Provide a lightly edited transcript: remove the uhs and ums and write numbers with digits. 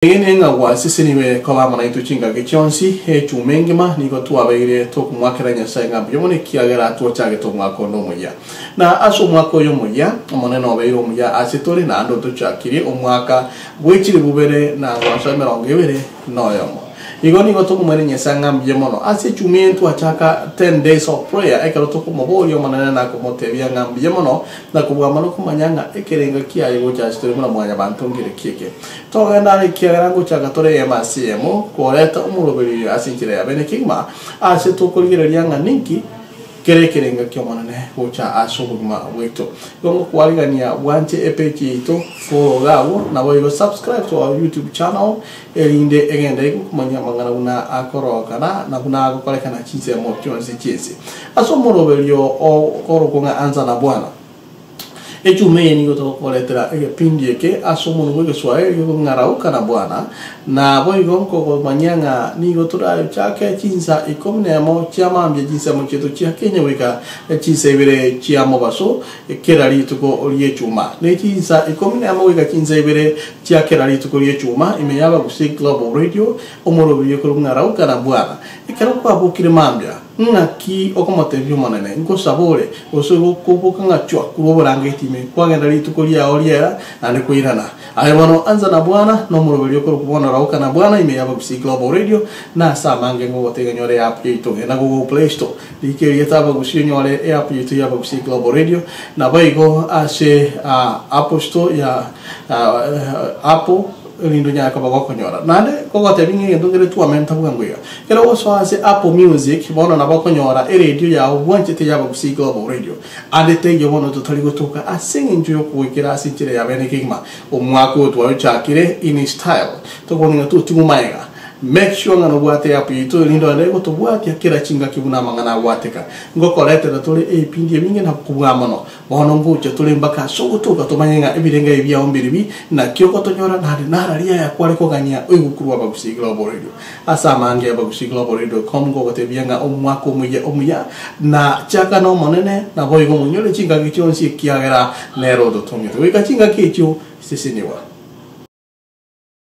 Egene ng'a gwaseseniwe koba amo naintwe chingaki chionsi, echuma engima nigo twabeire tokomoakera Nyasae ng'a mbuya mono ekiagera twachagete omwaka onde omoyia. Na ase omwaka oyo omoyia, Omonene obeire omuya ase tore naende otochakirie omwaka bwe chilifu bibere na gosoa emerongo ebere noyomo. Igo nigo tokomoira Nyasae ng'a mbuya mono ase echuma eye ntwachaka Ten Days of Prayer ekero tokomoboria Omonene na komotebia ng'a mbuya mono na kobua mono komanya ng'a ekerengo kiaye gocha ase tore buna mwanyabanto nkereki eke. Togenda are ekiagera ngochaka tore eyemo ase eyemo koreta omoroberio ase enchera ya bene kegima, ase tokorigereria ng'a ninki kere ekerengo ki'Omonene gocha ase obogima bwaito. Igo ngokwarigania bwanche epage yaito, follow iga abwo, naboigo subscribe to our YouTube channel erinde egende gokomanyia amang'ana buna akorokana na buna agokorekana chinsemo chionsi chi'ense. Ase omoroberio okorokwa ng'a Anza na Bwana. Echuma eye nigo togokoretera egepindi eke ase omonwa bw'egeswahili gekong'arauka na Bwana, na boigo nkogomanyia ng'a nigo torayochake chinsa ikomi nemo chia mambia chinsemo chiaito chia Kenya goika chinsa ibere chia mobaso kera rituko ri'echuma, ne chinsa ikomi nemo goika chinsa ibere chia kera rituko ri'echuma ime y'Abagusii Global Radio, omoroberio korwa ng'arauka na Bwana. Ekero kwabokire mambia. Ng'aki okomotebia Omonene, Ngosaba ore, gose gokoboka ng'a chwa korwa oborangeti ime, kwagenda rituko riao riera, naende koirana? Aye bono ansa na Bwana, nomoroberio okorokwa bono Rauka na Bwana ime y'Abagusii Global Radio, na ase amange ngogotega nyore eapp yaito. Genda Google Play Store, rika erieta Abagusii onyore eapp yaito y'Abagusii Global Radio, naboigo ase Apple Store ya Apple, Erinde onyare koba gokonyora. Naende kogotebia ng'a egento nkere twamenta bwango iga, ekero ogosoa ase Apple Music, bono nabo okonyora eredio yao bwanchete y'Abagusii Global Radio. Ande teiyo bono totari gotoka ase eng'encho y'okogoikera ase enchera ya bene kegima. Omwaka oyo twayochakire in style. Tokobona ng'a totigwe magega. Make sure ng'a nobwate app yaito erinde oenderere gotobwatia kera chingaki buna amang'ana agwateka. Ngokoretera tore ebipindi ebinge na kobua mono. Bono ngocha tore mpaka ase ogotoka tomanye ng'a ebirengererio ebi biao mbiribi, naki ogotonyora naende nararia aya kware kogania oigwe korwa Abagusii Global Radio. Ase amange Abagusii Global Radio com ngogotebia ng'a omwaka omuya omuya, na chaka n'Omonene, naboigo monyore chingaki chionsi ekiagera nere ototongete. Goika chingaki echio, seseniwa.